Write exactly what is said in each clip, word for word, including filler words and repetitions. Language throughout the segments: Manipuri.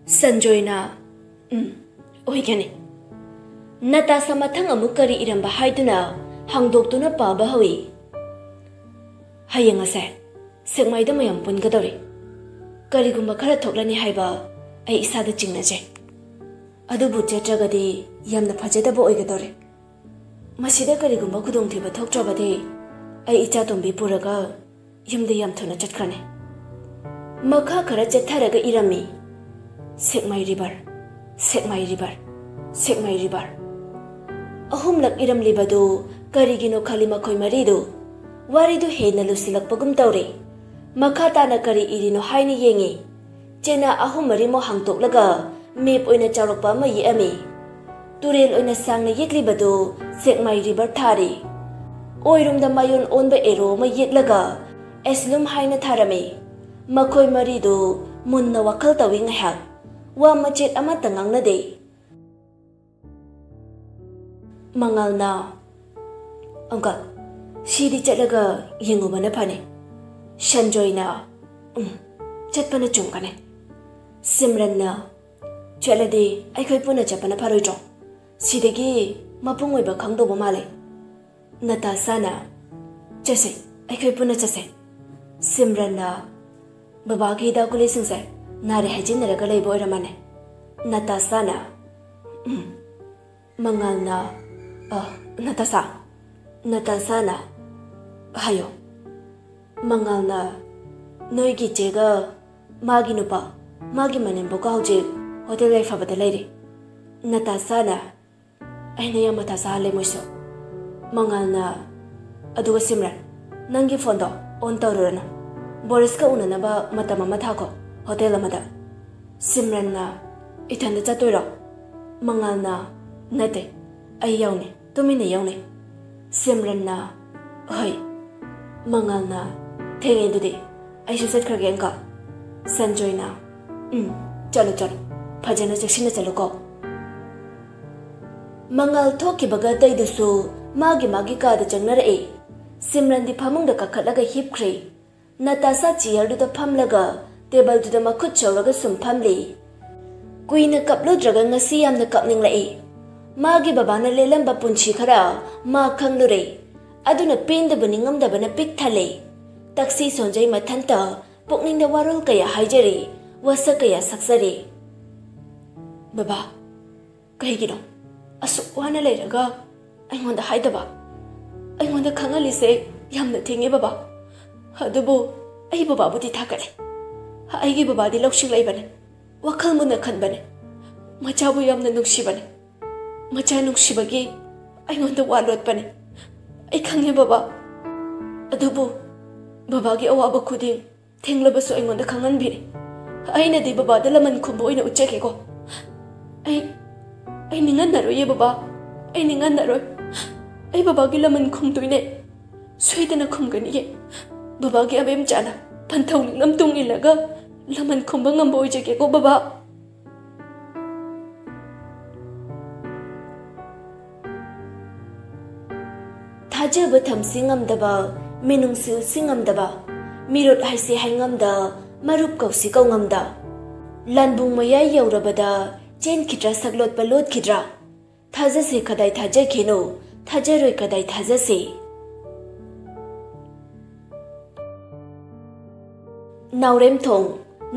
ꯁꯟꯖꯣꯏꯅ, "ꯎꯝ, ꯑꯣꯏꯒꯅꯤ꯫" ꯅꯇꯥꯁꯥ ꯃꯊꯪ ꯑꯃꯨꯛ ꯀꯔꯤ ꯏꯔꯝꯕ ꯍꯥꯏꯗꯨꯅ ꯍꯥꯡꯗꯣꯛꯇꯨꯅ ꯄꯥꯕ ꯍꯧꯏ꯫ "ꯍꯌꯦꯡ ꯑꯁꯦ ꯁꯦꯛꯃꯥꯏꯗ ꯃꯌꯥꯝ ꯄꯨꯟꯒꯗꯧꯔꯤ꯫ ꯀꯔꯤꯒꯨꯝꯕ ꯈꯔ ꯊꯣꯛꯂꯅꯤ ꯍꯥꯏꯕ ꯑꯩ ꯏꯁꯥꯗ ꯆꯤꯡꯅꯖꯩ꯫ ꯑꯗꯨꯕꯨ ꯆꯠꯇ꯭ꯔꯒꯗꯤ ꯌꯥꯝꯅ ꯐꯖꯗꯕ ꯑꯣꯏꯒꯗꯧꯔꯦ꯫ ꯃꯁꯤꯗ ꯀꯔꯤꯒꯨꯝꯕ ꯈꯨꯗꯣꯡꯊꯤꯕ ꯊꯣꯛꯇ꯭ꯔꯕꯗꯤ ꯑꯩ ꯏꯆꯥꯇꯣꯝꯕꯤ ꯄꯨꯔꯒ ꯌꯨꯝꯗ ꯌꯥꯝ ꯊꯨꯅ ꯆꯠꯈ꯭ꯔꯅꯤ꯫" ꯃꯈꯥ ꯈꯔ ꯆꯠꯊꯔꯒ ꯏꯔꯝꯃꯤ, "ꯁꯦꯛꯃꯥꯏ ꯔꯤꯚꯔ, ꯁꯦꯛꯃꯥꯏ ꯔꯤꯚꯔ, ꯁꯦꯛꯃꯥꯏ ꯔꯤꯚꯔ꯫" ꯑꯍꯨꯝꯂꯛ ꯏꯔꯝꯂꯤꯕꯗꯨ ꯀꯔꯤꯒꯤꯅꯣ ꯈꯜꯂꯤ ꯃꯈꯣꯏ ꯃꯔꯤꯗꯨ꯫ ꯋꯥꯔꯤꯗꯨ ꯍꯦꯟꯅ ꯂꯨꯁꯤꯜꯂꯛꯄꯒꯨꯝ ꯇꯧꯔꯦ꯫ ꯃꯈꯥ ꯇꯥꯅ ꯀꯔꯤ ꯏꯔꯤꯅꯣ ꯍꯥꯏꯅ ꯌꯦꯡꯉꯤ꯫ ꯆꯦꯅꯥ ꯑꯍꯨꯝ ꯃꯔꯤꯃꯨꯛ ꯍꯥꯡꯇꯣꯛꯂꯒ ꯃꯦꯞ ꯑꯣꯏꯅ ꯆꯥꯎꯔꯛꯄ ꯑꯃ ꯌꯦꯛꯑꯝꯃꯤ꯫ ꯇꯨꯔꯦꯜ ꯑꯣꯏꯅ ꯁꯥꯡꯅ ꯌꯦꯛꯂꯤꯕꯗꯨ ꯁꯦꯛꯃꯥꯏ ꯔꯤꯚꯔ ꯊꯥꯔꯤ꯫ ꯑꯣꯏꯔꯣꯝꯗ ꯃꯥꯏꯑꯣꯟ ꯑꯣꯟꯕ ꯑꯦꯔꯣ ꯑꯃ ꯌꯦꯛꯂꯒ ꯑꯦꯁꯂꯨꯝ ꯍꯥꯏꯅ ꯊꯥꯔꯝꯃꯤ꯫ ꯃꯈꯣꯏ ꯃꯔꯤꯗꯨ ꯃꯨꯟꯅ ꯋꯥꯈꯜ ꯇꯧꯏ ꯉꯥꯏꯍꯥꯛ꯫ ꯋꯥ ꯃꯆꯦꯠ ꯑꯃꯠꯇ ꯉꯥꯡꯅꯗꯦ꯫ ꯃꯉꯥꯜꯅ, "ꯑꯪꯀꯜ, ꯁꯤꯗꯤ ꯆꯠꯂꯒ ꯌꯦꯡꯉꯨꯕꯅ ꯐꯅꯤ꯫" ꯁꯟꯖꯣꯏꯅ, "ꯎꯝ, ꯆꯠꯄꯅ ꯆꯨꯝꯒꯅꯤ꯫" ꯁꯤꯝꯔꯟꯅ, "ꯆꯠꯂꯗꯤ ꯑꯩꯈꯣꯏ ꯄꯨꯟꯅ ꯆꯠꯄꯅ ꯐꯔꯣꯏꯗ꯭ꯔꯣ? ꯁꯤꯗꯒꯤ ꯃꯄꯨꯡ ꯑꯣꯏꯕ ꯈꯪꯗꯧꯕ ꯃꯥꯜꯂꯦ꯫" ꯅꯇꯥꯁꯥꯅ, "ꯆꯠꯁꯦ, ꯑꯩꯈꯣꯏ ꯄꯨꯟꯅ ꯆꯠꯁꯦ꯫" ꯁꯤꯝꯔꯟꯅ, "ꯕꯕꯥꯒꯤ ꯍꯤꯗꯥꯛ ꯒꯨꯂꯤꯁꯤꯡꯁꯦ ꯅꯥꯔꯦ ꯍꯥꯏꯖꯤꯟꯅꯔꯒ ꯂꯩꯕ ꯑꯣꯏꯔꯝꯃꯅꯤ꯫" ꯅꯇꯥꯁꯥꯅ, "ꯎꯝ꯫" ꯃꯉꯥꯜꯅ, "ꯑ, ꯅꯇꯥꯁꯥ꯫" ꯅꯇꯥꯁꯥꯅ, "ꯍꯥꯏꯌꯣ꯫" ꯃꯉꯥꯜꯅ, "ꯅꯣꯏꯒꯤ ꯆꯦꯒ ꯃꯥꯒꯤ ꯅꯨꯄꯥ, ꯃꯥꯒꯤ ꯃꯅꯦꯝꯕꯣꯛꯀ ꯍꯧꯖꯤꯛ ꯍꯣꯇꯦꯜ ꯌꯥꯏꯐꯕꯗ ꯂꯩꯔꯤ꯫" ꯅꯇꯥꯁꯥꯅ, "ꯑꯩꯅ ꯌꯥꯝ ꯃꯊꯥ ꯁꯥꯍꯜꯂꯦ ꯃꯣꯏꯁꯨ꯫" ꯃꯉꯥꯜꯅ, "ꯑꯗꯨꯒ ꯁꯤꯝꯔꯟ, ꯅꯪꯒꯤ ꯐꯣꯟꯗꯣ ꯑꯣꯟ ꯇꯧꯔꯨꯔꯅꯨ꯫ ꯕꯣꯔꯤꯁꯀ ꯎꯅꯅꯕ ꯃꯇꯝ ꯑꯃ ꯊꯥꯈꯣ ꯍꯣꯇꯦꯜ ꯑꯃꯗ꯫" ꯁꯤꯝꯔꯟꯅ, "ꯏꯊꯟꯗ ꯆꯠꯇꯣꯏꯔꯣ?" ꯃꯉꯥꯜꯅ, "ꯅꯠꯇꯦ, ꯑꯩ ꯌꯥꯎꯅꯤ, ꯇꯨꯃꯤꯟꯅ ꯌꯥꯎꯅꯤ꯫" ꯁꯤꯝꯔꯟꯅ, "ꯍꯣꯏ꯫" ꯃꯉꯥꯜꯅ, "ꯊꯦꯡꯉꯦ ꯑꯗꯨꯗꯤ, ꯑꯩꯁꯨ ꯆꯠꯈ꯭ꯔꯒꯦ ꯑꯪꯀꯜ꯫" ꯁꯟꯖꯣꯏꯅ, "ꯎꯝ, ꯆꯠꯂꯣ ꯆꯠꯂꯣ, ꯐꯖꯅ ꯆꯦꯛꯁꯤꯟꯅ ꯆꯠꯂꯨꯀꯣ꯫" ꯃꯉꯥꯜ ꯊꯣꯛꯈꯤꯕꯒ ꯑꯇꯩꯗꯨꯁꯨ ꯃꯥꯒꯤ ꯃꯥꯒꯤ ꯀꯥꯗ ꯆꯪꯅꯔꯛꯏ꯫ ꯁꯤꯝꯔꯟꯗꯤ ꯐꯃꯨꯡꯗ ꯀꯥꯈꯠꯂꯒ ꯍꯤꯞꯈ꯭ꯔꯦ꯫ ꯅꯇꯥꯁꯥ ꯆꯤꯌꯔꯗꯨꯗ ꯐꯝꯂꯒ ꯇꯦꯕꯜꯗꯨꯗ ꯃꯈꯨꯠ ꯁꯧꯔꯒ ꯁꯨꯝ ꯐꯝꯂꯤ꯫ ꯀꯨꯏꯅ ꯀꯞꯂꯨꯗ꯭ꯔꯒ ꯉꯁꯤ ꯌꯥꯝꯅ ꯀꯞꯅꯤꯡꯂꯛꯏ꯫ ꯃꯥꯒꯤ ꯕꯕꯥꯅ ꯂꯦꯜꯂꯝꯕ ꯄꯨꯟꯁꯤ ꯈꯔ ꯃꯥ ꯈꯪꯂꯨꯔꯦ꯫ ꯑꯗꯨꯅ ꯄꯦꯟꯗꯕ ꯅꯤꯡꯉꯝꯗꯕꯅ ꯄꯤꯛ ꯊꯜꯂꯦ꯫ ꯇꯛꯁꯤ ꯁꯣꯟꯖꯩ ꯃꯊꯟꯇ ꯄꯨꯛꯅꯤꯡꯗ ꯋꯥꯔꯣꯜ ꯀꯌꯥ ꯍꯥꯏꯖꯔꯤ, ꯋꯥꯁꯛ ꯀꯌꯥ ꯁꯛꯆꯔꯤ꯫ "ꯕꯕꯥ, ꯀꯩꯒꯤꯅꯣ ꯑꯁꯨꯛ ꯋꯥꯅ ꯂꯩꯔꯒ ꯑꯩꯉꯣꯟꯗ ꯍꯥꯏꯗꯕ? ꯑꯩꯉꯣꯟꯗ ꯈꯪꯍꯜꯂꯤꯁꯦ ꯌꯥꯝꯅ ꯊꯦꯡꯉꯦ ꯕꯕꯥ꯫ ꯑꯗꯨꯕꯨ ꯑꯩ ꯕꯕꯥꯕꯨꯗꯤ ꯊꯥꯒꯠꯂꯦ꯫ ꯑꯩꯒꯤ ꯕꯕꯥꯗꯤ ꯂꯧꯁꯤꯡ ꯂꯩꯕꯅꯦ, ꯋꯥꯈꯜ ꯃꯨꯟꯅ ꯈꯟꯕꯅꯦ꯫ ꯃꯆꯥꯕꯨ ꯌꯥꯝꯅ ꯅꯨꯡꯁꯤꯕꯅꯦ꯫ ꯃꯆꯥ ꯅꯨꯡꯁꯤꯕꯒꯤ ꯑꯩꯉꯣꯟꯗ ꯋꯥ ꯂꯣꯠꯄꯅꯦ꯫ ꯑꯩ ꯈꯪꯉꯦ ꯕꯕꯥ꯫ ꯑꯗꯨꯕꯨ ꯕꯕꯥꯒꯤ ꯑꯋꯥꯕ ꯈꯨꯗꯤꯡ ꯊꯦꯡꯂꯕꯁꯨ ꯑꯩꯉꯣꯟꯗ ꯈꯪꯍꯟꯕꯤꯔꯦ꯫ ꯑꯩꯅꯗꯤ ꯕꯕꯥꯗ ꯂꯃꯟ ꯈꯨꯝꯕ ꯑꯣꯏꯅ ꯎꯠꯆꯒꯦꯀꯣ꯫ ꯑꯩ, ꯑꯩ ꯅꯤꯡꯍꯟꯅꯔꯣꯏꯌꯦ ꯕꯕꯥ꯫ ꯑꯩ ꯅꯤꯡꯍꯟꯅꯔꯣꯏ꯫ ꯑꯩ ꯕꯕꯥꯒꯤ ꯂꯃꯟ ꯈꯨꯝꯗꯣꯏꯅꯦ꯫ ꯁꯣꯏꯗꯅ ꯈꯨꯝꯒꯅꯤꯌꯦ꯫ ꯕꯕꯥꯒꯤ ꯑꯕꯦꯝꯆꯥꯅ ꯄꯟꯊꯧ ꯅꯤꯡꯂꯝ ꯇꯨꯡ ꯏꯜꯂꯒ ꯂꯃꯟ ꯈꯨꯝꯕ ꯉꯝꯕ ꯑꯣꯏꯖꯒꯦꯀꯣ ꯕꯕꯥ"꯫ ꯊꯥꯖꯕ ꯊꯝꯁꯤ ꯉꯝꯗꯕ, ꯃꯤꯅꯨꯡꯁꯤ ꯎꯠꯁꯤ ꯉꯝꯗꯕ, ꯃꯤꯔꯣꯠ ꯍꯥꯏꯁꯤ ꯍꯥꯏ ꯉꯝꯗ, ꯃꯔꯨꯞ ꯀꯧꯁꯤ ꯀꯧ ꯉꯝꯗ꯫ ꯂꯥꯟꯕꯨꯡ ꯃꯌꯥꯏ ꯌꯧꯔꯕꯗ ꯆꯦꯟꯈꯤꯗ꯭ꯔꯥ, ꯁꯛꯂꯣꯠꯄ ꯂꯣꯠꯈꯤꯗ꯭ꯔꯥ? ꯊꯥꯖꯁꯤ ꯈꯗꯥꯏ ꯊꯥꯖꯈꯤꯅꯨ, ꯊꯥꯖꯔꯣꯏ ꯈꯗꯥꯏ ꯊꯥꯖꯁꯤ꯫ ꯅꯥꯎꯔꯦꯝꯊꯣꯡ,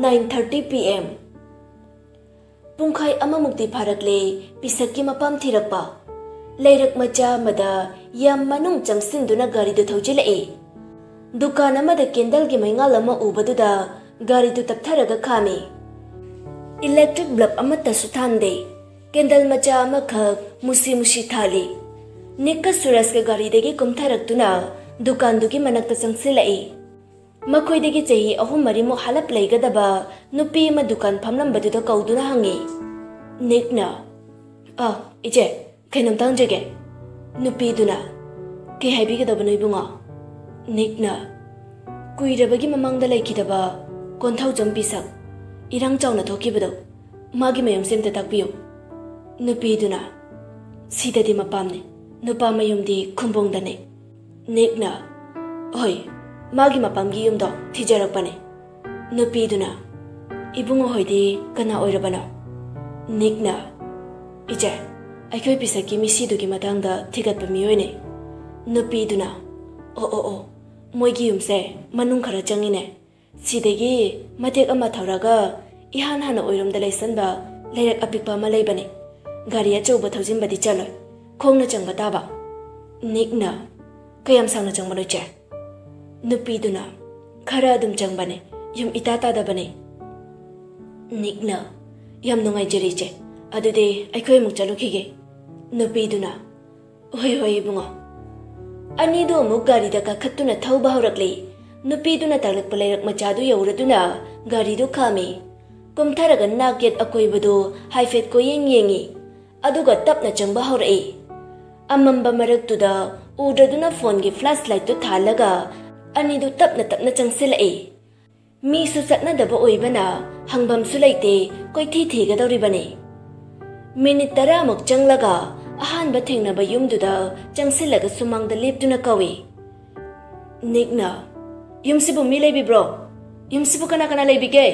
nine thirty P M꯫ ꯄꯨꯡꯈꯥꯏ ꯑꯃꯃꯨꯛꯇꯤ ꯐꯥꯔꯛꯂꯦ ꯄꯤꯁꯛꯀꯤ ꯃꯄꯥꯝ ꯊꯤꯔꯛꯄ꯫ ꯂꯩꯔꯛ ꯃꯆꯥ ꯑꯃꯗ ꯌꯥꯝ ꯃꯅꯨꯡ ꯆꯪꯁꯤꯟꯗꯨꯅ ꯒꯥꯔꯤꯗꯨ ꯊꯧꯖꯤꯜꯂꯛꯏ꯫ ꯗꯨꯀꯥꯟ ꯑꯃꯗ ꯀꯦꯟꯗꯜꯒꯤ ꯃꯩꯉꯥꯜ ꯑꯃ ꯎꯕꯗꯨꯗ ꯒꯥꯔꯤꯗꯨ ꯇꯞꯊꯔꯒ ꯈꯥꯝꯃꯤ꯫ ꯏꯂꯦꯛꯇ꯭ꯔꯤꯛ ꯕꯜꯕ ꯑꯃꯠꯇꯁꯨ ꯊꯥꯟꯗꯦ꯫ ꯀꯦꯟꯗꯜ ꯃꯆꯥ ꯑꯃꯈꯛ ꯃꯨꯁꯤ ꯃꯨꯁꯤ ꯊꯥꯜꯂꯤ꯫ ꯅꯤꯛꯀ ꯁꯨꯔꯖꯀ ꯒꯥꯔꯤꯗꯒꯤ ꯀꯨꯝꯊꯔꯛꯇꯨꯅ ꯗꯨꯀꯥꯟꯗꯨꯒꯤ ꯃꯅꯥꯛꯇ ꯆꯪꯁꯤꯜꯂꯛꯏ꯫ ꯃꯈꯣꯏꯗꯒꯤ ꯆꯍꯤ ꯑꯍꯨꯝ ꯃꯔꯤꯃꯨꯛ ꯍꯥꯂꯞ ꯂꯩꯒꯗꯕ ꯅꯨꯄꯤ ꯑꯃ ꯗꯨꯀꯥꯟ ꯐꯝꯂꯝꯕꯗꯨꯗ ꯀꯧꯗꯨꯅ ꯍꯪꯉꯤ꯫ ꯅꯤꯛꯅ, "ꯑ, ꯏꯆꯦ, ꯀꯩꯅꯣꯝꯇ ꯍꯪꯖꯒꯦ"꯫ ꯅꯨꯄꯤꯗꯨꯅ, "ꯀꯩ ꯍꯥꯏꯕꯤꯒꯗꯕꯅꯣ ꯏꯕꯨꯡꯉꯣ?" ꯅꯤꯛꯅ, "ꯀꯨꯏꯔꯕꯒꯤ ꯃꯃꯥꯡꯗ ꯂꯩꯈꯤꯗꯕ ꯀꯣꯟꯊꯧꯖꯝ ꯄꯤꯁꯛ, ꯏꯔꯥꯡ ꯆꯥꯎꯅ ꯊꯣꯛꯈꯤꯕꯗꯣ, ꯃꯥꯒꯤ ꯃꯌꯨꯝꯁꯦ ꯑꯝꯇ ꯇꯥꯛꯄꯤꯌꯨ"꯫ ꯅꯨꯄꯤꯗꯨꯅ, "ꯁꯤꯗꯗꯤ ꯃꯄꯥꯝꯅꯤ, ꯅꯨꯄꯥ ꯃꯌꯨꯝꯗꯤ ꯈꯨꯝꯕꯣꯡꯗꯅꯤ"꯫ ꯅꯤꯛꯅ, "ꯍꯣꯏ, ꯃꯥꯒꯤ ꯃꯄꯥꯝꯒꯤ ꯌꯨꯝꯗꯣ ꯊꯤꯖꯔꯛꯄꯅꯤ"꯫ ꯅꯨꯄꯤꯗꯨꯅ, "ꯏꯕꯨꯡꯉꯣ ꯍꯣꯏꯗꯤ ꯀꯅꯥ ꯑꯣꯏꯔꯕꯅꯣ?" ꯅꯤꯛꯅ, "ꯏꯆꯦ, ꯑꯩꯈꯣꯏ ꯄꯤꯁꯛꯀꯤ ꯃꯤꯁꯤꯗꯨꯒꯤ ꯃꯇꯥꯡꯗ ꯊꯤꯒꯠꯄ ꯃꯤꯑꯣꯏꯅꯦ꯫" ꯅꯨꯄꯤꯗꯨꯅ, "ꯑꯣ ꯑꯣ ꯑꯣ, ꯃꯣꯏꯒꯤ ꯌꯨꯝꯁꯦ ꯃꯅꯨꯡ ꯈꯔ ꯆꯪꯉꯤꯅꯦ꯫ ꯁꯤꯗꯒꯤ ꯃꯇꯦꯛ ꯑꯃ ꯊꯧꯔꯒ ꯏꯍꯥꯟ ꯍꯥꯟꯅ ꯑꯣꯏꯔꯣꯝꯗ ꯂꯩꯁꯟꯕ ꯂꯩꯔꯛ ꯑꯄꯤꯛꯄ ꯑꯃ ꯂꯩꯕꯅꯦ꯫ ꯒꯥꯔꯤ ꯑꯆꯧꯕ ꯊꯧꯖꯤꯟꯕꯗꯤ ꯆꯠꯂꯣꯏ, ꯈꯣꯡꯅ ꯆꯪꯕ ꯇꯥꯕ꯫" ꯅꯤꯛꯅ, "ꯀꯌꯥꯝ ꯁꯥꯡꯅ ꯆꯪꯕꯅꯣ, ꯏꯆꯦ?" ꯅꯨꯄꯤꯗꯨꯅ, "ꯈꯔ ꯑꯗꯨꯝ ꯆꯪꯕꯅꯦ, ꯌꯨꯝ ꯏꯇꯥ ꯇꯥꯗꯕꯅꯦ꯫" ꯅꯤꯛꯅ, "ꯌꯥꯝ ꯅꯨꯡꯉꯥꯏꯖꯔꯦ, ꯏꯆꯦ꯫ ꯑꯗꯨꯗꯤ ꯑꯩꯈꯣꯏ ꯑꯃꯨꯛ ꯆꯠꯂꯨꯈꯤꯒꯦ꯫" ꯅꯨꯄꯤꯗꯨꯅ, "ꯍꯣꯏ ꯍꯣꯏ, ꯏꯕꯨꯡꯉꯣ꯫" ꯑꯅꯤꯗꯨ ꯑꯃꯨꯛ ꯒꯥꯔꯤꯗ ꯀꯥꯈꯠꯇꯨꯅ ꯊꯧꯕ ꯍꯧꯔꯛꯂꯤ꯫ ꯅꯨꯄꯤꯗꯨꯅ ꯇꯥꯛꯂꯛꯄ ꯂꯩꯔꯛ ꯃꯆꯥꯗꯨ ꯌꯧꯔꯗꯨꯅ ꯒꯥꯔꯤꯗꯨ ꯈꯥꯝꯃꯤ꯫ ꯀꯨꯝꯊꯔꯒ ꯅꯥꯛ ꯌꯦꯠ ꯑꯀꯣꯏꯕꯗꯨ ꯍꯥꯏꯐꯦꯠ ꯀꯣꯏꯌꯦꯡ ꯌꯦꯡꯉꯤ꯫ ꯑꯗꯨꯒ ꯇꯞꯅ ꯆꯪꯕ ꯍꯧꯔꯛꯏ꯫ ꯑꯃꯝꯕ ꯃꯔꯛꯇꯨꯗ ꯎꯗ꯭ꯔꯗꯨꯅ ꯐꯣꯟꯒꯤ ꯐ꯭ꯂꯥꯁ ꯂꯥꯏꯠꯇꯨ ꯊꯥꯜꯂꯒ ꯑꯅꯤꯗꯨ ꯇꯞꯅ ꯇꯞꯅ ꯆꯪꯁꯤꯜꯂꯛꯏ꯫ ꯃꯤꯁꯨ ꯆꯠꯅꯗꯕ ꯑꯣꯏꯕꯅ ꯍꯪꯐꯝꯁꯨ ꯂꯩꯇꯦ, ꯀꯣꯏꯊꯤ ꯊꯤꯒꯗꯧꯔꯤꯕꯅꯤ꯫ ꯃꯤꯅꯤꯠ ꯇꯔꯥꯃꯨꯛ ꯆꯪꯂꯒ ꯑꯍꯥꯟꯕ ꯊꯦꯡꯅꯕ ꯌꯨꯝꯗꯨꯗ ꯆꯪꯁꯤꯜꯂꯒ ꯁꯨꯃꯥꯡꯗ ꯂꯦꯞꯇꯨꯅ ꯀꯧꯏ꯫ ꯅꯤꯛꯅ, "ꯌꯨꯝꯁꯤꯕꯨ ꯃꯤ ꯂꯩꯕꯤꯕ꯭ꯔꯣ? ꯌꯨꯝꯁꯤꯕꯨ ꯀꯅꯥ ꯀꯅꯥ ꯂꯩꯕꯤꯒꯦ?"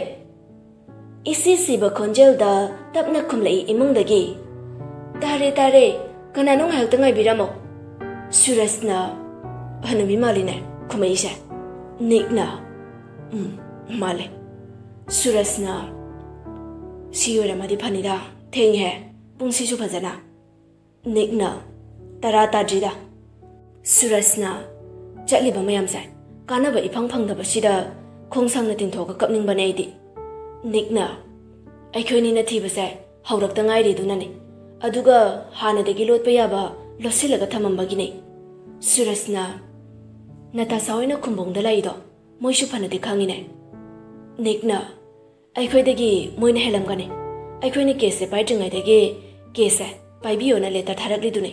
ꯏꯁꯤ ꯁꯤꯕ ꯈꯣꯟꯖꯦꯜꯗ ꯇꯞꯅ ꯈꯨꯝꯂꯛꯏ ꯏꯃꯨꯡꯗꯒꯤ꯫ "ꯇꯥꯔꯦ, ꯇꯥꯔꯦ꯫ ꯀꯅꯥꯅꯣ, ꯉꯥꯏꯍꯥꯛꯇ ꯉꯥꯏꯕꯤꯔꯝꯃꯣ꯫" ꯁꯨꯔꯖꯅ, "ꯍꯅꯨꯕꯤ ꯃꯥꯜꯂꯤꯅꯦ ꯈꯨꯝꯃꯛꯏꯁꯦ꯫" ꯅꯤꯛꯅ, "ꯎꯝ, ꯃꯥꯜꯂꯦ꯫" ꯁꯨꯔꯖꯅ, "ꯁꯤ ꯑꯣꯏꯔꯝꯃꯗꯤ ꯐꯅꯤꯗ, ꯊꯦꯡꯉꯦꯍꯦ, ꯄꯨꯡꯁꯤꯁꯨ ꯐꯖꯅ꯫" ꯅꯤꯛꯅ, "ꯇꯔꯥ ꯇꯥꯗ꯭ꯔꯤꯗ꯫" ꯁꯨꯔꯖꯅ, "ꯆꯠꯂꯤꯕ ꯃꯌꯥꯝꯁꯦ ꯀꯥꯟꯅꯕ ꯏꯐꯪ ꯐꯪꯗꯕꯁꯤꯗ ꯈꯣꯡ ꯁꯥꯡꯅ ꯇꯤꯡꯊꯣꯛꯑꯒ ꯀꯞꯅꯤꯡꯕꯅꯦ ꯑꯩꯗꯤ꯫" ꯅꯤꯛꯅ, "ꯑꯩꯈꯣꯏꯅꯤꯅ ꯊꯤꯕꯁꯦ ꯍꯧꯔꯛꯇ ꯉꯥꯏꯔꯤꯗꯨꯅꯅꯦ, ꯑꯗꯨꯒ ꯍꯥꯟꯅꯗꯒꯤ ꯂꯣꯠꯄ ꯌꯥꯕ ꯂꯣꯠꯁꯤꯜꯂꯒ ꯊꯝꯃꯝꯕꯒꯤꯅꯦ꯫" ꯁꯨꯔꯖꯅ, "ꯅꯇꯥꯁꯥ ꯍꯣꯏꯅ ꯈꯨꯝꯕꯣꯡꯗ ꯂꯥꯛꯏꯗꯣ ꯃꯣꯏꯁꯨ ꯐꯅꯗꯤ ꯈꯪꯉꯤꯅꯦ꯫" ꯅꯤꯛꯅ, "ꯑꯩꯈꯣꯏꯗꯒꯤ ꯃꯣꯏꯅ ꯍꯦꯜꯂꯝꯒꯅꯤ꯫ ꯑꯩꯈꯣꯏꯅ ꯀꯦꯁꯁꯦ ꯄꯥꯏꯗ꯭ꯔꯤꯉꯩꯗꯒꯤ ꯀꯦꯁꯁꯦ ꯄꯥꯏꯕꯤꯌꯣꯅ ꯂꯦꯇꯔ ꯊꯥꯔꯛꯂꯤꯗꯨꯅꯤ꯫"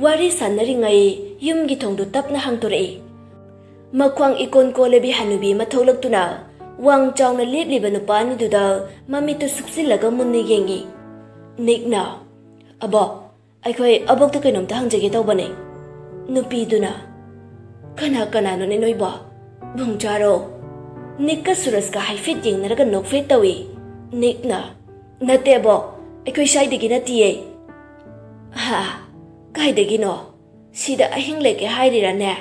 ꯋꯥꯔꯤ ꯁꯥꯟꯅꯔꯤꯉꯩ ꯌꯨꯝꯒꯤ ꯊꯣꯡꯗꯨ ꯇꯞꯅ ꯍꯥꯡꯗꯣꯔꯛꯏ꯫ ꯃꯈ꯭ꯋꯥꯡ ꯏꯀꯣꯟ ꯀꯣꯜꯂꯕꯤ ꯍꯅꯨꯕꯤ ꯑꯃ ꯊꯣꯛꯂꯛꯇꯨꯅ ꯋꯥꯡ ꯆꯥꯎꯅ ꯂꯦꯞꯂꯤꯕ ꯅꯨꯄꯥ ꯑꯅꯤꯗꯨꯗ ꯃꯃꯤꯠꯇꯨ ꯁꯨꯞꯆꯤꯜꯂꯒ ꯃꯨꯟꯅ ꯌꯦꯡꯉꯤ꯫ ꯅꯤꯛꯅ, "ꯑꯕꯣꯛ, ꯑꯩꯈꯣꯏ ꯑꯕꯣꯛꯇ ꯀꯩꯅꯣꯝꯇ ꯍꯪꯖꯒꯦ ꯇꯧꯕꯅꯦ꯫" ꯅꯨꯄꯤꯗꯨꯅ, "ꯀꯅꯥ ꯀꯅꯥꯅꯣꯅꯦ ꯅꯣꯏꯕꯣ? ꯕꯨꯡ ꯆꯥꯔꯣ?" ꯅꯤꯛꯀ ꯁꯨꯔꯖꯀ ꯍꯥꯏꯐꯦꯠ ꯌꯦꯡꯅꯔꯒ ꯅꯣꯛꯐꯦꯠ ꯇꯧꯏ꯫ ꯅꯤꯛꯅ, "ꯅꯠꯇꯦ ꯑꯕꯣꯛ, ꯑꯩꯈꯣꯏ ꯁ꯭ꯋꯥꯏꯗꯒꯤ ꯅꯠꯇꯤꯌꯦ꯫" "ꯍꯥ? ꯀꯥꯏꯗꯒꯤꯅꯣ? ꯁꯤꯗ ꯑꯍꯤꯡ ꯂꯦꯛꯀꯦ ꯍꯥꯏꯔꯤꯔꯅꯦ?"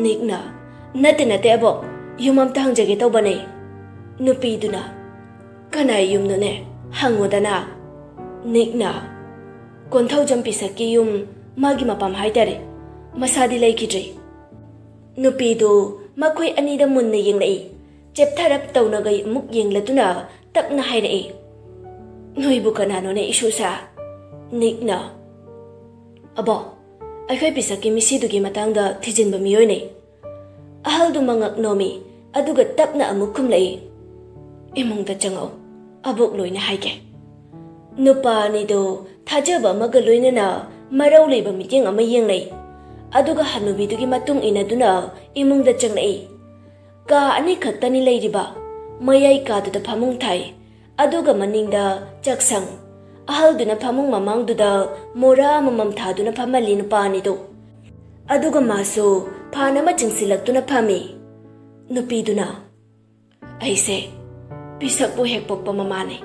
ꯅꯤꯛꯅ, "ꯅꯠꯇꯦ ꯅꯠꯇꯦ ꯑꯕꯣꯛ, ꯌꯨꯝ ꯑꯝꯇ ꯍꯪꯖꯒꯦ ꯇꯧꯕꯅꯦ꯫" ꯅꯨꯄꯤꯗꯨꯅ, "ꯀꯅꯥꯏ ꯌꯨꯝꯅꯣꯅꯦ? ꯍꯪꯉꯨꯗꯅ꯫" ꯅꯤꯛꯅ, "ꯀꯣꯟꯊꯧꯖꯝ ꯄꯤꯁꯛꯀꯤ ꯌꯨꯝ, ꯃꯥꯒꯤ ꯃꯄꯥꯝ ꯍꯥꯏꯇꯥꯔꯦ꯫ ꯃꯁꯥꯗꯤ ꯂꯩꯈꯤꯗ꯭ꯔꯦ꯫" ꯅꯨꯄꯤꯗꯨ ꯃꯈꯣꯏ ꯑꯅꯤꯗ ꯃꯨꯟꯅ ꯌꯦꯡꯂꯛꯏ꯫ ꯆꯦꯞꯊꯔꯞ ꯇꯧꯅꯒꯩ ꯑꯃꯨꯛ ꯌꯦꯡꯂꯗꯨꯅ ꯇꯞꯅ ꯍꯥꯏꯔꯛꯏ, "ꯅꯣꯏꯕꯨ ꯀꯅꯥꯅꯣꯅꯦ ꯏꯁꯨꯁꯥ?" ꯅꯤꯛꯅ, "ꯑꯕꯣ, ꯑꯩꯈꯣꯏ ꯄꯤꯁꯛꯀꯤ ꯃꯤꯁꯤꯗꯨꯒꯤ ꯃꯇꯥꯡꯗ ꯊꯤꯖꯤꯟꯕ ꯃꯤꯑꯣꯏꯅꯦ꯫" ꯑꯍꯜꯗꯨꯃ ꯉꯛ ꯅꯣꯝꯃꯤ, ꯑꯗꯨꯒ ꯇꯞꯅ ꯑꯃꯨꯛ ꯈꯨꯝꯂꯛꯏ, "ꯏꯃꯨꯡꯗ ꯆꯪꯉꯛꯎ, ꯑꯕꯣꯛ ꯂꯣꯏꯅ ꯍꯥꯏꯒꯦ꯫" ꯅꯨꯄꯥ ꯑꯅꯤꯗꯨ ꯊꯥꯖꯕ ꯑꯃꯒ ꯂꯣꯏꯅꯅ ꯃꯔꯧ ꯂꯩꯕ ꯃꯤꯠꯌꯦꯡ ꯑꯃ ꯌꯦꯡꯂꯛꯏ꯫ ꯑꯗꯨꯒ ꯍꯅꯨꯕꯤꯗꯨꯒꯤ ꯃꯇꯨꯡ ꯏꯟꯅꯗꯨꯅ ꯏꯃꯨꯡꯗ ꯆꯪꯂꯛꯏ꯫ ꯀꯥ ꯑꯅꯤꯈꯛꯇꯅꯤ ꯂꯩꯔꯤꯕ꯫ ꯃꯌꯥꯏ ꯀꯥꯗꯨꯗ ꯐꯃꯨꯡ ꯊꯥꯏ꯫ ꯑꯗꯨꯒ ꯃꯅꯤꯡꯗ ꯆꯥꯛꯁꯪ꯫ ꯑꯍꯜꯗꯨꯅ ꯐꯃꯨꯡ ꯃꯃꯥꯡꯗꯨꯗ ꯃꯣꯔꯥ ꯑꯃꯃꯝ ꯊꯥꯗꯨꯅ ꯐꯝꯍꯜꯂꯤ ꯅꯨꯄꯥ ꯑꯅꯤꯗꯨ꯫ ꯑꯗꯨꯒ ꯃꯥꯁꯨ ꯐꯥꯟ ꯑꯃ ꯆꯤꯡꯁꯤꯜꯂꯛꯇꯨꯅ ꯐꯝꯃꯤ꯫ ꯅꯨꯄꯤꯗꯨꯅ, "ꯑꯩꯁꯦ ꯄꯤꯁꯛꯄꯨ ꯍꯦꯛ ꯄꯣꯛꯄ ꯃꯃꯥꯅꯦ꯫"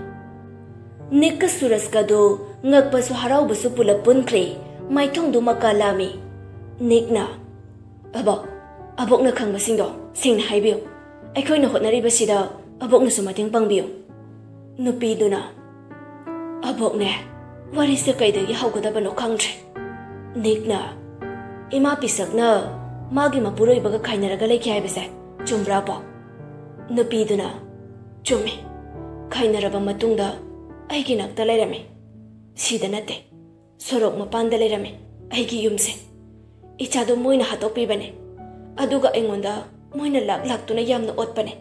ꯅꯤꯛꯀ ꯁꯨꯔꯖꯀꯗꯨ ꯉꯛꯄꯁꯨ ꯍꯔꯥꯎꯕꯁꯨ ꯄꯨꯂꯞ ꯄꯨꯟꯈ꯭ꯔꯦ꯫ ꯃꯥꯏꯊꯣꯡꯗꯨ ꯃꯀꯥ ꯂꯥꯝꯃꯤ꯫ ꯅꯤꯛꯅ, "ꯑꯕꯣꯛ, ꯑꯕꯣꯛꯅ ꯈꯪꯕꯁꯤꯡꯗꯣ ꯁꯦꯡꯅ ꯍꯥꯏꯕꯤꯌꯨ꯫ ꯑꯩꯈꯣꯏꯅ ꯍꯣꯠꯅꯔꯤꯕꯁꯤꯗ ꯑꯕꯣꯛꯅꯁꯨ ꯃꯇꯦꯡ ꯄꯥꯡꯕꯤꯌꯨ꯫" ꯅꯨꯄꯤꯗꯨꯅ, "ꯑꯕꯣꯛꯅꯦ, ꯋꯥꯔꯤꯁꯦ ꯀꯩꯗꯒꯤ ꯍꯧꯒꯗꯕꯅꯣ ꯈꯪꯗ꯭ꯔꯦ꯫" ꯅꯤꯛꯅ, "ꯏꯃꯥ ꯄꯤꯁꯛꯅ ꯃꯥꯒꯤ ꯃꯄꯨꯔꯣꯏꯕꯒ ꯈꯥꯏꯅꯔꯒ ꯂꯩꯈꯤ ꯍꯥꯏꯕꯁꯦ ꯆꯨꯝꯕ꯭ꯔꯥ, ꯑꯕꯣꯛ?" ꯅꯨꯄꯤꯗꯨꯅ, "ꯆꯨꯝꯃꯤ꯫ ꯈꯥꯏꯅꯔꯕ ꯃꯇꯨꯡꯗ ꯑꯩꯒꯤ ꯅꯥꯛꯇ ꯂꯩꯔꯝꯃꯤ꯫ ꯁꯤꯗ ꯅꯠꯇꯦ, ꯁꯣꯔꯣꯛ ꯃꯄꯥꯟꯗ ꯂꯩꯔꯝꯃꯤ ꯑꯩꯒꯤ ꯌꯨꯝꯁꯦ꯫ ꯏꯆꯥꯗꯣ ꯃꯣꯏꯅ ꯍꯥꯠꯇꯣꯛꯄꯤꯕꯅꯦ꯫ ꯑꯗꯨꯒ ꯑꯩꯉꯣꯟꯗ ꯃꯣꯏꯅ ꯂꯥꯛ ꯂꯥꯛꯇꯨꯅ ꯌꯥꯝꯅ ꯑꯣꯠꯄꯅꯦ꯫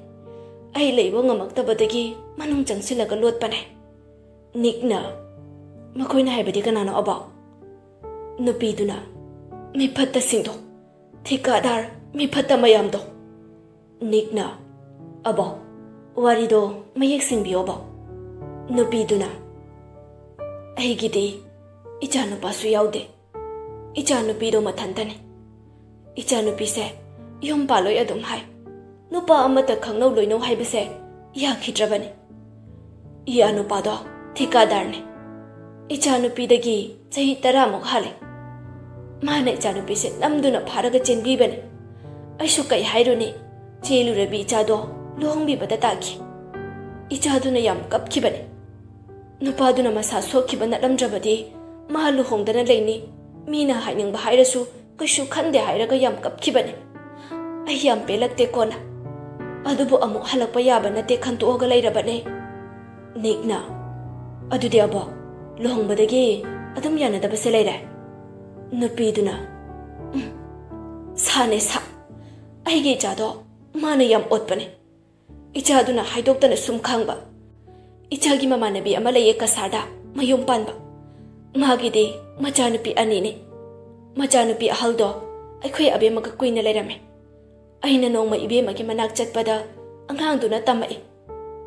ꯑꯩ ꯂꯩꯕ ꯉꯝꯃꯛꯇꯕꯗꯒꯤ ꯃꯅꯨꯡ ꯆꯪꯁꯤꯜꯂꯒ ꯂꯣꯠꯄꯅꯦ꯫" ꯅꯤꯛꯅ, "ꯃꯈꯣꯏꯅ ꯍꯥꯏꯕꯗꯤ ꯀꯅꯥꯅꯣ, ꯑꯕꯣꯛ?" ꯅꯨꯄꯤꯗꯨꯅ, "ꯃꯤꯐꯠꯇꯁꯤꯡꯗꯣ, ꯊꯤꯀꯥꯗꯥꯔ ꯃꯤꯐꯠꯇ ꯃꯌꯥꯝꯗꯣ꯫" ꯅꯤꯛꯅ, "ꯑꯕꯣꯛ, ꯋꯥꯔꯤꯗꯣ ꯃꯌꯦꯛ ꯁꯦꯡꯕꯤꯌꯣ, ꯑꯕꯣꯛ꯫" ꯅꯨꯄꯤꯗꯨꯅ, "ꯑꯩꯒꯤꯗꯤ ꯏꯆꯥꯅꯨꯄꯥꯁꯨ ꯌꯥꯎꯗꯦ꯫ ꯏꯆꯥꯅꯨꯄꯤꯗꯣ ꯃꯊꯟꯇꯅꯤ꯫ ꯏꯆꯥꯅꯨꯄꯤꯁꯦ ꯌꯨꯝ ꯄꯥꯜꯂꯣꯏ ꯑꯗꯨꯝ ꯍꯥꯏ꯫ ꯅꯨꯄꯥ ꯑꯃꯠꯇ ꯈꯪꯅꯧ ꯂꯣꯏꯅꯧ ꯍꯥꯏꯕꯁꯦ ꯌꯥꯈꯤꯗ꯭ꯔꯕꯅꯤ꯫ ꯏꯌꯥ ꯅꯨꯄꯥꯗꯣ ꯊꯤꯀꯥꯗꯥꯔꯅꯦ꯫ ꯏꯆꯥꯅꯨꯄꯤꯗꯒꯤ ꯆꯍꯤ ꯇꯔꯥꯃꯨꯛ ꯍꯥꯜꯂꯦ꯫ ꯃꯥꯅ ꯏꯆꯥꯅꯨꯄꯤꯁꯦ ꯅꯝꯗꯨꯅ ꯐꯥꯔꯒ ꯆꯦꯟꯕꯤꯕꯅꯦ꯫ ꯑꯩꯁꯨ ꯀꯩ ꯍꯥꯏꯔꯨꯅꯤ, ꯆꯦꯜꯂꯨꯔꯕꯤ ꯏꯆꯥꯗꯣ ꯂꯨꯍꯣꯡꯕꯤꯕꯗ ꯇꯥꯈꯤ꯫ ꯏꯆꯥꯗꯨꯅ ꯌꯥꯝ ꯀꯞꯈꯤꯕꯅꯦ꯫ ꯅꯨꯄꯥꯗꯨꯅ ꯃꯁꯥ ꯁꯣꯛꯈꯤꯕ ꯅꯠꯂꯝꯗ꯭ꯔꯕꯗꯤ ꯃꯥ ꯂꯨꯍꯣꯡꯗꯅ ꯂꯩꯅꯤ, ꯃꯤꯅ ꯍꯥꯏꯅꯤꯡꯕ ꯍꯥꯏꯔꯁꯨ ꯀꯩꯁꯨ ꯈꯟꯗꯦ ꯍꯥꯏꯔꯒ ꯌꯥꯝ ꯀꯞꯈꯤꯕꯅꯦ꯫ ꯑꯩ ꯌꯥꯝ ꯄꯦꯜꯂꯛꯇꯦ ꯀꯣꯟꯅ꯫ ꯑꯗꯨꯕꯨ ꯑꯃꯨꯛ ꯍꯜꯂꯛꯄ ꯌꯥꯕ ꯅꯠꯇꯦ ꯈꯟꯇꯣꯛꯑꯒ ꯂꯩꯔꯕꯅꯦ꯫ ꯅꯤꯛꯅ, "ꯑꯗꯨꯗꯤ ꯑꯕꯣꯛ, ꯂꯨꯍꯣꯡꯕꯗꯒꯤ ꯑꯗꯨꯝ ꯌꯥꯅꯗꯕꯁꯦ ꯂꯩꯔꯦ?" ꯅꯨꯄꯤꯗꯨꯅ, "ꯎꯝ, ꯁꯥꯅꯦ ꯁꯥ꯫ ꯑꯩꯒꯤ ꯏꯆꯥꯗꯣ ꯃꯥꯅ ꯌꯥꯝ ꯑꯣꯠꯄꯅꯦ꯫ ꯏꯆꯥꯗꯨꯅ ꯍꯥꯏꯗꯣꯛꯇꯅ ꯁꯨꯝ ꯈꯥꯡꯕ꯫ ꯏꯆꯥꯒꯤ ꯃꯃꯥꯟꯅꯕꯤ ꯑꯃ ꯂꯩꯌꯦ ꯀꯁꯥꯔꯗ, ꯃꯌꯨꯝ ꯄꯥꯟꯕ꯫ ꯃꯥꯒꯤꯗꯤ ꯃꯆꯥꯅꯨꯄꯤ ꯑꯅꯤꯅꯤ꯫ ꯃꯆꯥꯅꯨꯄꯤ ꯑꯍꯜꯗꯣ ꯑꯩꯈꯣꯏ ꯑꯕꯦꯝꯃꯒ ꯀꯨꯏꯅ ꯂꯩꯔꯝꯃꯦ꯫ ꯑꯩꯅ ꯅꯣꯡꯃ ꯏꯕꯦꯝꯃꯒꯤ ꯃꯅꯥꯛ ꯆꯠꯄꯗ ꯑꯉꯥꯡꯗꯨꯅ ꯇꯝꯃꯛꯏ꯫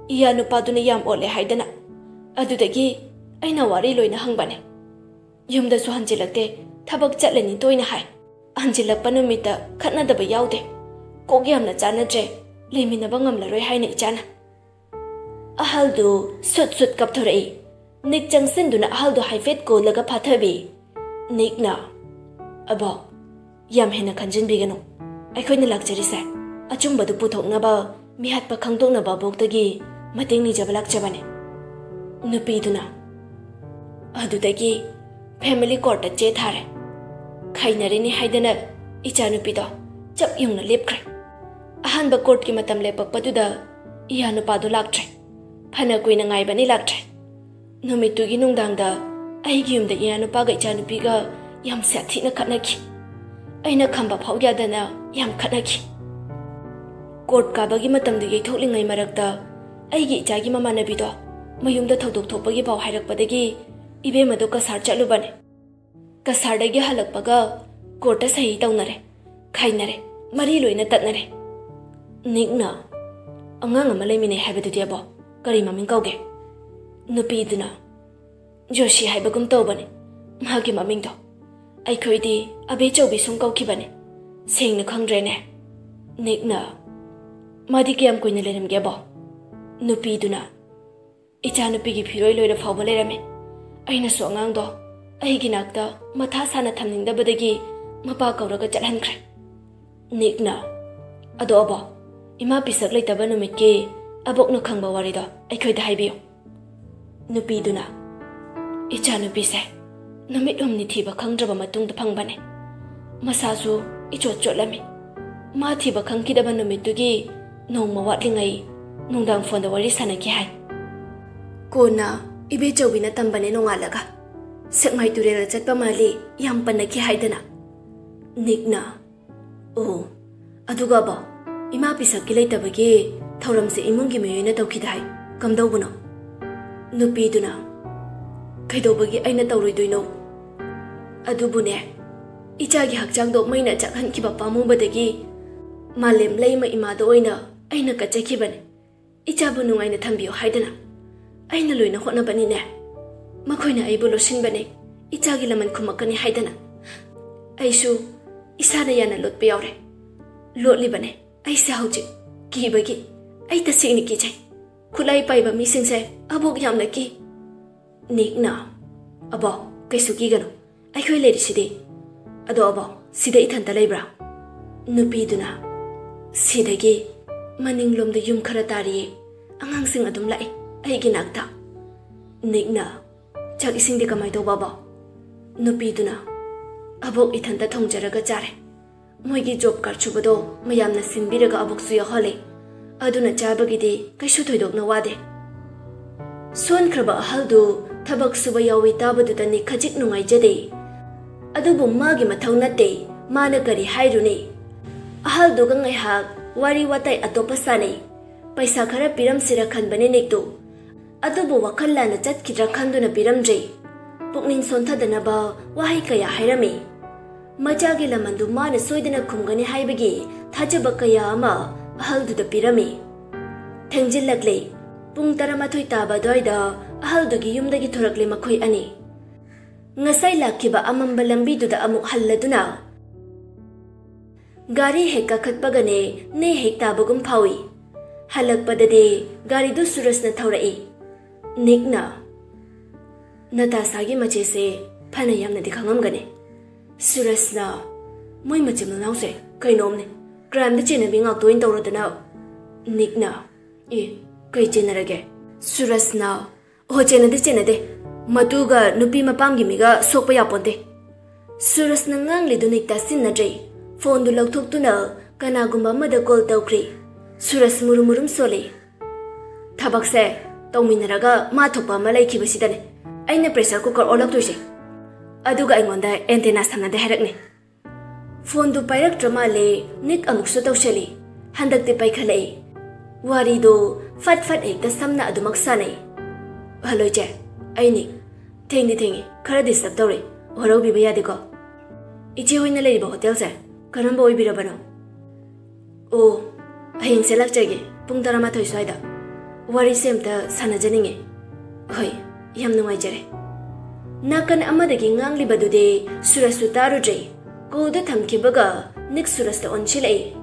ꯏꯌꯥ ꯅꯨꯄꯥꯗꯨꯅ ꯌꯥꯝ ꯑꯣꯠꯂꯦ ꯍꯥꯏꯗꯅ꯫ ꯑꯗꯨꯗꯒꯤ ꯑꯩꯅ ꯋꯥꯔꯤ ꯂꯣꯏꯅ ꯍꯪꯕꯅꯦ꯫ ꯌꯨꯝꯗꯁꯨ ꯍꯟꯖꯤꯜꯂꯛꯇꯦ, ꯊꯕꯛ ꯆꯠꯂꯅꯤ ꯇꯣꯏꯅ ꯍꯥꯏ꯫ ꯍꯟꯖꯤꯜꯂꯛꯄ ꯅꯨꯃꯤꯠꯇ ꯈꯠꯅꯗꯕ ꯌꯥꯎꯗꯦ꯫ ꯀꯣꯛ ꯌꯥꯝꯅ ꯆꯥꯟꯅꯗ꯭ꯔꯦ, ꯂꯩꯃꯤꯟꯅꯕ ꯉꯝꯂꯔꯣꯏ ꯍꯥꯏꯅ ꯏꯆꯥꯅ꯫" ꯑꯍꯜꯗꯨ ꯁꯨꯠ ꯁꯨꯠ ꯀꯞꯊꯣꯔꯛꯏ꯫ ꯅꯤꯛ ꯆꯪꯁꯤꯟꯗꯨꯅ ꯑꯍꯜꯗꯨ ꯍꯥꯏꯐꯦꯠ ꯀꯣꯜꯂꯒ ꯐꯥꯊꯕꯤ꯫ ꯅꯤꯛꯅ, "ꯑꯕꯣꯛ, ꯌꯥꯝ ꯍꯦꯟꯅ ꯈꯟꯖꯤꯟꯕꯤꯒꯅꯨ꯫ ꯑꯩꯈꯣꯏꯅ ꯂꯥꯛꯆꯔꯤꯁꯦ ꯑꯆꯨꯝꯕꯗꯨ ꯄꯨꯊꯣꯛꯅꯕ, ꯃꯤꯍꯥꯠꯄ ꯈꯪꯗꯣꯛꯅꯕ ꯑꯕꯣꯛꯇꯒꯤ ꯃꯇꯦꯡ ꯅꯤꯖꯕ ꯂꯥꯛꯆꯕꯅꯦ꯫" ꯅꯨꯄꯤꯗꯨꯅ, "ꯑꯗꯨꯗꯒꯤ ꯐꯦꯃꯤꯂꯤ ꯀꯣꯔꯠꯇ ꯆꯦ ꯊꯥꯔꯦ꯫ ꯈꯥꯏꯅꯔꯤꯅꯤ ꯍꯥꯏꯗꯅ ꯏꯆꯥꯅꯨꯄꯤꯗꯣ ꯆꯞ ꯌꯨꯡꯅ ꯂꯦꯞꯈ꯭ꯔꯦ꯫ ꯑꯍꯥꯟꯕ ꯀꯣꯔꯠꯀꯤ ꯃꯇꯝ ꯂꯦꯞꯄꯛꯄꯗꯨꯗ ꯏꯌꯥ ꯅꯨꯄꯥꯗꯣ ꯂꯥꯛꯇ꯭ꯔꯦ꯫ ꯐꯅ ꯀꯨꯏꯅ ꯉꯥꯏꯕꯅꯤ, ꯂꯥꯛꯇ꯭ꯔꯦ꯫ ꯅꯨꯃꯤꯠꯇꯨꯒꯤ ꯅꯨꯡꯗꯥꯡꯗ ꯑꯩꯒꯤ ꯌꯨꯝꯗ ꯏꯌꯥ ꯅꯨꯄꯥꯒ ꯏꯆꯥꯅꯨꯄꯤꯒ ꯌꯥꯝ ꯁꯥꯊꯤꯅ ꯈꯠꯅꯈꯤ꯫ ꯑꯩꯅ ꯈꯝꯕ ꯐꯥꯎ ꯌꯥꯗꯅ ꯌꯥꯝ ꯈꯠꯅꯈꯤ꯫ ꯀꯣꯔꯠ ꯀꯥꯕꯒꯤ ꯃꯇꯝꯗꯨ ꯌꯩꯊꯣꯛꯂꯤꯉꯩ ꯃꯔꯛꯇ ꯑꯩꯒꯤ ꯏꯆꯥꯒꯤ ꯃꯃꯥꯟꯅꯕꯤꯗꯣ ꯃꯌꯨꯝꯗ ꯊꯧꯗꯣꯛ ꯊꯣꯛꯄꯒꯤ ꯄꯥꯎ ꯍꯥꯏꯔꯛꯄꯗꯒꯤ ꯏꯕꯦꯝꯃꯗꯣ ꯀꯁꯥꯔ ꯆꯠꯂꯨꯕꯅꯦ꯫ ꯀꯁꯥꯔꯗꯒꯤ ꯍꯜꯂꯛꯄꯒ ꯀꯣꯔꯠꯇ ꯁꯍꯤ ꯇꯧꯅꯔꯦ, ꯈꯥꯏꯅꯔꯦ, ꯃꯔꯤ ꯂꯣꯏꯅ ꯇꯠꯅꯔꯦ꯫" ꯅꯤꯛꯅ, "ꯑꯉꯥꯡ ꯑꯃ ꯂꯩꯃꯤꯟꯅꯩ ꯍꯥꯏꯕꯗꯨꯗꯤ ꯑꯕꯣ, ꯀꯔꯤ ꯃꯃꯤꯡ ꯀꯧꯒꯦ?" ꯅꯨꯄꯤꯗꯨꯅ, "ꯖꯣꯁꯤ ꯍꯥꯏꯕꯒꯨꯝ ꯇꯧꯕꯅꯦ ꯃꯥꯒꯤ ꯃꯃꯤꯡꯗꯣ꯫ ꯑꯩꯈꯣꯏꯗꯤ ꯑꯕꯦ ꯆꯧꯕꯤ ꯁꯨꯝ ꯀꯧꯈꯤꯕꯅꯦ꯫ ꯁꯦꯡꯅ ꯈꯪꯗ꯭ꯔꯦꯅꯦ꯫" ꯅꯤꯛꯅ, "ꯃꯥꯗꯤ ꯀꯌꯥꯝ ꯀꯨꯏꯅ ꯂꯩꯔꯝꯒꯦꯕꯣ?" ꯅꯨꯄꯤꯗꯨꯅ, ꯏꯆꯥꯅꯨꯄꯤꯒꯤ ꯐꯤꯔꯣꯏ ꯂꯣꯏꯔ ꯐꯥꯎꯕ ꯂꯩꯔꯝꯃꯦ꯫ ꯑꯩꯅꯁꯨ ꯑꯉꯥꯡꯗꯣ ꯑꯩꯒꯤ ꯅꯥꯛꯇ ꯃꯊꯥ ꯁꯥꯅ ꯊꯝꯅꯤꯡꯗꯕꯗꯒꯤ ꯃꯄꯥ ꯀꯧꯔꯒ ꯆꯠꯍꯟꯈ꯭ꯔꯦ꯫ ꯅꯤꯛꯅ, "ꯑꯗꯣ ꯑꯕꯣꯛ, ꯏꯃꯥ ꯄꯤꯁꯛ ꯂꯩꯇꯕ ꯅꯨꯃꯤꯠꯀꯤ ꯑꯕꯣꯛꯅ ꯈꯪꯕ ꯋꯥꯔꯤꯗꯣ ꯑꯩꯈꯣꯏꯗ ꯍꯥꯏꯕꯤꯌꯨ꯫" ꯅꯨꯄꯤꯗꯨꯅ, "ꯏꯆꯥꯅꯨꯄꯤꯁꯦ ꯅꯨꯃꯤꯠ ꯍꯨꯝꯅꯤ ꯊꯤꯕ ꯈꯪꯗ꯭ꯔꯕ ꯃꯇꯨꯡꯗ ꯐꯪꯕꯅꯦ꯫ ꯃꯁꯥꯁꯨ ꯏꯆꯣꯠ ꯆꯣꯠꯂꯝꯃꯤ꯫ ꯃꯥ ꯊꯤꯕ ꯈꯪꯈꯤꯗꯕ ꯅꯨꯃꯤꯠꯇꯨꯒꯤ ꯅꯣꯡꯃ ꯋꯥꯠꯂꯤꯉꯩ ꯅꯨꯡꯗꯥꯡ ꯐꯣꯟꯗ ꯋꯥꯔꯤ ꯁꯥꯟꯅꯈꯤ ꯍꯥꯏ꯫ ꯀꯣꯟꯅ ꯏꯕꯦꯆꯧꯕꯤꯅ ꯇꯝꯕꯅꯦ ꯅꯣꯡꯉꯥꯜꯂꯒ꯫ ꯁꯦꯛꯃꯥꯏ ꯇꯨꯔꯦꯜꯗ ꯆꯠꯄ ꯃꯥꯜꯂꯤ ꯌꯥꯝ ꯄꯟꯅꯈꯤ ꯍꯥꯏꯗꯅ꯫" ꯅꯤꯛꯅ, "ꯑꯣ, ꯑꯗꯨꯒ ꯑꯕꯣꯛ, ꯏꯃꯥ ꯄꯤꯁꯛꯀꯤ ꯂꯩꯇꯕꯒꯤ ꯊꯧꯔꯝꯁꯦ ꯏꯃꯨꯡꯒꯤ ꯃꯤꯑꯣꯏꯅ ꯇꯧꯈꯤꯗꯥꯏ? ꯀꯝꯗꯧꯕꯅꯣ?" ꯅꯨꯄꯤꯗꯨꯅ, "ꯀꯩꯗꯧꯕꯒꯤ ꯑꯩꯅ ꯇꯧꯔꯣꯏꯗꯣꯏꯅꯣ? ꯑꯗꯨꯕꯨꯅꯦ, ꯏꯆꯥꯒꯤ ꯍꯛꯆꯥꯡꯗꯣ ꯃꯩꯅ ꯆꯥꯛꯍꯟꯈꯤꯕ ꯄꯥꯝꯃꯨꯕꯗꯒꯤ ꯃꯥꯂꯦꯝ ꯂꯩꯃ ꯏꯃꯥꯗ ꯑꯣꯏꯅ ꯑꯩꯅ ꯀꯠꯆꯈꯤꯕꯅꯦ꯫ ꯏꯆꯥꯕꯨ ꯅꯨꯡꯉꯥꯏꯅ ꯊꯝꯕꯤꯌꯨ ꯍꯥꯏꯗꯅ꯫ ꯑꯩꯅ ꯂꯣꯏꯅ ꯍꯣꯠꯅꯕꯅꯤꯅꯦ꯫ ꯃꯈꯣꯏꯅ ꯑꯩꯕꯨ ꯂꯣꯠꯁꯤꯟꯕꯅꯦ, ꯏꯆꯥꯒꯤ ꯂꯃꯟ ꯈꯨꯝꯃꯛꯀꯅꯤ ꯍꯥꯏꯗꯅ꯫ ꯑꯩꯁꯨ ꯏꯁꯥꯅ ꯌꯥꯅ ꯂꯣꯠꯄ ꯌꯥꯎꯔꯦ꯫ ꯂꯣꯠꯂꯤꯕꯅꯦ ꯑꯩꯁꯦ ꯍꯧꯖꯤꯛ ꯀꯤꯕꯒꯤ꯫ ꯑꯩ ꯇꯁꯦꯡꯅ ꯀꯤꯖꯩ꯫ ꯈꯨꯠꯂꯥꯏ ꯄꯥꯏꯕ ꯃꯤꯁꯤꯡꯁꯦ ꯑꯕꯣꯛ ꯌꯥꯝꯅ ꯀꯤ꯫" ꯅꯤꯛꯅ, "ꯑꯕꯣꯛ, ꯀꯩꯁꯨ ꯀꯤꯒꯅꯨ꯫ ꯑꯩꯈꯣꯏ ꯂꯩꯔꯤꯁꯤꯗꯤ꯫ ꯑꯗꯣ ꯑꯕꯣꯛ, ꯁꯤꯗ ꯏꯊꯟꯇ ꯂꯩꯕ꯭ꯔꯥ?" ꯅꯨꯄꯤꯗꯨꯅ, "ꯁꯤꯗꯒꯤ ꯃꯅꯤꯡꯂꯣꯝꯗ ꯌꯨꯝ ꯈꯔ ꯇꯥꯔꯤꯌꯦ꯫ ꯑꯉꯥꯡꯁꯤꯡ ꯑꯗꯨꯝ ꯂꯥꯛꯏ ꯑꯩꯒꯤ ꯅꯥꯛꯇ꯫" ꯅꯤꯛꯅ, "ꯆꯥꯛ ꯏꯁꯤꯡꯗꯤ ꯀꯃꯥꯏ ꯇꯧꯕ ꯑꯕꯣꯛ?" ꯅꯨꯄꯤꯗꯨꯅ, "ꯑꯕꯣꯛ, ꯏꯊꯟꯇ ꯊꯣꯡꯖꯔꯒ ꯆꯥꯔꯦ꯫ ꯃꯣꯏꯒꯤ ꯖꯣꯕ ꯀꯥꯔꯗ ꯁꯨꯕꯗꯣ ꯃꯌꯥꯝꯅ ꯁꯤꯟꯕꯤꯔꯒ ꯑꯕꯣꯛꯁꯨ ꯌꯥꯎꯍꯜꯂꯦ꯫ ꯑꯗꯨꯅ ꯆꯥꯕꯒꯤꯗꯤ ꯀꯩꯁꯨ ꯊꯣꯏꯗꯣꯛꯅ ꯋꯥꯗꯦ꯫" ꯁꯣꯟꯈ꯭ꯔꯕ ꯑꯍꯜꯗꯨ ꯊꯕꯛ ꯁꯨꯕ ꯌꯥꯎꯏ ꯇꯥꯕꯗꯨꯗ ꯅꯤꯛ ꯈꯖꯤꯛ ꯅꯨꯡꯉꯥꯏꯖꯗꯦ꯫ ꯑꯗꯨꯕꯨ ꯃꯥꯒꯤ ꯃꯊꯧ ꯅꯠꯇꯦ꯫ ꯃꯥꯅ ꯀꯔꯤ ꯍꯥꯏꯔꯨꯅꯤ? ꯑꯍꯜꯗꯨꯒ ꯉꯥꯏꯍꯥꯛ ꯋꯥꯔꯤ ꯋꯥꯇꯥꯏ ꯑꯇꯣꯞꯄ ꯁꯥꯟꯅꯩ꯫ ꯄꯩꯁꯥ ꯈꯔ ꯄꯤꯔꯝꯁꯤꯔ ꯈꯟꯕꯅꯦ ꯅꯤꯛꯇꯨ꯫ ꯑꯗꯨꯕꯨ ꯋꯥꯈꯜ ꯂꯥꯟꯅ ꯆꯠꯈꯤꯗ꯭ꯔꯥ ꯈꯟꯗꯨꯅ ꯄꯤꯔꯝꯗ꯭ꯔꯦ꯫ ꯄꯨꯛꯅꯤꯡ ꯁꯣꯟꯊꯗꯅꯕ ꯋꯥꯍꯩ ꯀꯌꯥ ꯍꯥꯏꯔꯝꯃꯤ꯫ ꯃꯆꯥꯒꯤ ꯂꯃꯟꯗꯨ ꯃꯥꯅ ꯁꯣꯏꯗꯅ ꯈꯨꯝꯒꯅꯤ ꯍꯥꯏꯕꯒꯤ ꯊꯥꯖꯕ ꯀꯌꯥ ꯑꯃ ꯑꯍꯜꯗꯨꯗ ꯄꯤꯔꯝꯃꯤ꯫ ꯊꯦꯡꯖꯤꯜꯂꯛꯂꯦ꯫ ꯄꯨꯡ ꯇꯔꯥꯃꯥꯊꯣꯏ ꯇꯥꯕ ꯑꯗꯨꯋꯥꯏꯗ ꯑꯍꯜꯗꯨꯒꯤ ꯌꯨꯝꯗꯒꯤ ꯊꯣꯔꯛꯂꯦ ꯃꯈꯣꯏ ꯑꯅꯤ꯫ ꯉꯁꯥꯏ ꯂꯥꯛꯈꯤꯕ ꯑꯃꯝꯕ ꯂꯝꯕꯤꯗꯨꯗ ꯑꯃꯨꯛ ꯍꯜꯂꯗꯨꯅ ꯒꯥꯔꯤ ꯍꯦꯛ ꯀꯥꯈꯠꯄꯒꯅꯦ ꯅꯦ ꯍꯦꯛ ꯇꯥꯕꯒꯨꯝ ꯐꯥꯎꯏ꯫ ꯍꯜꯂꯛꯄꯗꯗꯤ ꯒꯥꯔꯤꯗꯨ ꯁꯨꯔꯖꯅ ꯊꯧꯔꯛꯏ꯫ ꯅꯤꯛꯅ, "ꯅꯇꯥꯁꯥꯒꯤ ꯃꯆꯦꯁꯦ ꯐꯅ ꯌꯥꯝꯅꯗꯤ ꯈꯪꯉꯝꯒꯅꯤ꯫ ꯁꯨꯔꯖꯅ ꯃꯣꯏ ꯃꯆꯤꯟ ꯃꯅꯥꯎꯁꯦ ꯀꯩꯅꯣꯝꯅꯤ꯫ ꯀ꯭ꯔꯥꯏꯝꯗ ꯆꯦꯟꯅꯕꯤ ꯉꯥꯛꯇ ꯑꯣꯏꯅ ꯇꯧꯔꯗꯅ꯫" ꯅꯤꯛꯅ, "ꯑꯦ, ꯀꯩ ꯆꯦꯟꯅꯔꯒꯦ?" ꯁꯨꯔꯖꯅ, "ꯑꯣ, ꯆꯦꯟꯅꯗꯦ, ꯆꯦꯟꯅꯗꯦ꯫ ꯃꯇꯨꯒ ꯅꯨꯄꯤ ꯃꯄꯥꯝꯒꯤ ꯃꯤꯒ ꯁꯣꯛꯄ ꯌꯥꯄꯣꯟꯇꯦ꯫" ꯁꯨꯔꯖꯅ ꯉꯥꯡꯂꯤꯗꯨ ꯅꯤꯛ ꯇꯥꯁꯤꯟꯅꯗ꯭ꯔꯦ꯫ ꯐꯣꯟꯗꯨ ꯂꯧꯊꯣꯛꯇꯨꯅ ꯀꯅꯥꯒꯨꯝꯕ ꯑꯃꯗ ꯀꯣꯜ ꯇꯧꯈ꯭ꯔꯦ꯫ ꯁꯨꯔꯖ ꯃꯨꯔꯨꯝ ꯃꯨꯔꯨꯝ ꯁꯣꯜꯂꯤ꯫ "ꯊꯕꯛꯁꯦ ꯇꯧꯃꯤꯟꯅꯔꯒ ꯃꯥ ꯊꯣꯛꯄ ꯑꯃ ꯂꯩꯈꯤꯕꯁꯤꯗꯅꯦ ꯑꯩꯅ ꯄ꯭ꯔꯦꯁꯔ ꯀꯨꯀꯔ ꯑꯣꯜꯂꯛꯇꯣꯏꯁꯦ꯫ ꯑꯗꯨꯒ ꯑꯩꯉꯣꯟꯗ ꯑꯦꯟꯇꯦꯅꯥ ꯁꯝꯅꯗꯦ ꯍꯥꯏꯔꯛꯅꯤ꯫" ꯐꯣꯟꯗꯨ ꯄꯥꯏꯔꯛꯇ꯭ꯔ ꯃꯥꯜꯂꯦ꯫ ꯅꯤꯛ ꯑꯃꯨꯛꯁꯨ ꯇꯧꯁꯜꯂꯤ꯫ ꯍꯟꯗꯛꯇꯤ ꯄꯥꯏꯈꯠꯂꯛꯏ꯫ ꯋꯥꯔꯤꯗꯣ ꯐꯠ ꯐꯠ ꯍꯦꯛꯇ ꯁꯝꯅ ꯑꯗꯨꯃꯛ ꯁꯥꯟꯅꯩ꯫ "ꯍꯜꯂꯣ ꯏꯆꯦ, ꯑꯩꯅꯤ꯫ ꯊꯦꯡꯗꯤ ꯊꯦꯡꯉꯤ, ꯈꯔ ꯗꯤꯁꯇꯔꯕ ꯇꯧꯔꯦ꯫ ꯋꯥꯔꯧꯕꯤꯕ ꯌꯥꯗꯦꯀꯣ꯫ ꯏꯆꯦ ꯍꯣꯏꯅ ꯂꯩꯔꯤꯕ ꯍꯣꯇꯦꯜꯁꯦ ꯀꯔꯝꯕ ꯑꯣꯏꯕꯤꯔꯕꯅꯣ?" "ꯑꯣ, ꯍꯌꯦꯡꯁꯦ ꯂꯥꯛꯆꯒꯦ, ꯄꯨꯡ ꯇꯔꯥꯃꯥꯊꯣꯏ ꯁ꯭ꯋꯥꯏꯗ꯫ ꯋꯥꯔꯤꯁꯦ ꯑꯝꯇ ꯁꯥꯟꯅꯖꯅꯤꯡꯉꯤ꯫" "ꯍꯣꯏ, ꯌꯥꯝ ꯅꯨꯡꯉꯥꯏꯖꯔꯦ꯫" ꯅꯥꯀꯟ ꯑꯃꯗꯒꯤ ꯉꯥꯡꯂꯤꯕꯗꯨꯗꯤ ꯁꯨꯔꯖꯁꯨ ꯇꯥꯔꯨꯗ꯭ꯔꯦ꯫ ꯀꯣꯜꯗꯨ ꯊꯝꯈꯤꯕꯒ ꯅꯤꯛ ꯁꯨꯔꯖꯇ ꯑꯣꯟꯁꯤꯜꯂꯛꯏ꯫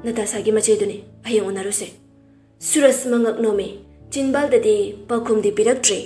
"ꯅꯇꯥꯁꯥꯒꯤ ꯃꯆꯦꯗꯨꯅꯤ, ꯍꯌꯦꯡ ꯎꯅꯔꯨꯁꯦ꯫" ꯁꯨꯔꯖ ꯃꯉꯛ ꯅꯣꯝꯃꯤ꯫ ꯆꯤꯟꯕꯥꯜꯗꯗꯤ ꯄꯥꯎꯈꯨꯝꯗꯤ ꯄꯤꯔꯛꯇ꯭ꯔꯦ꯫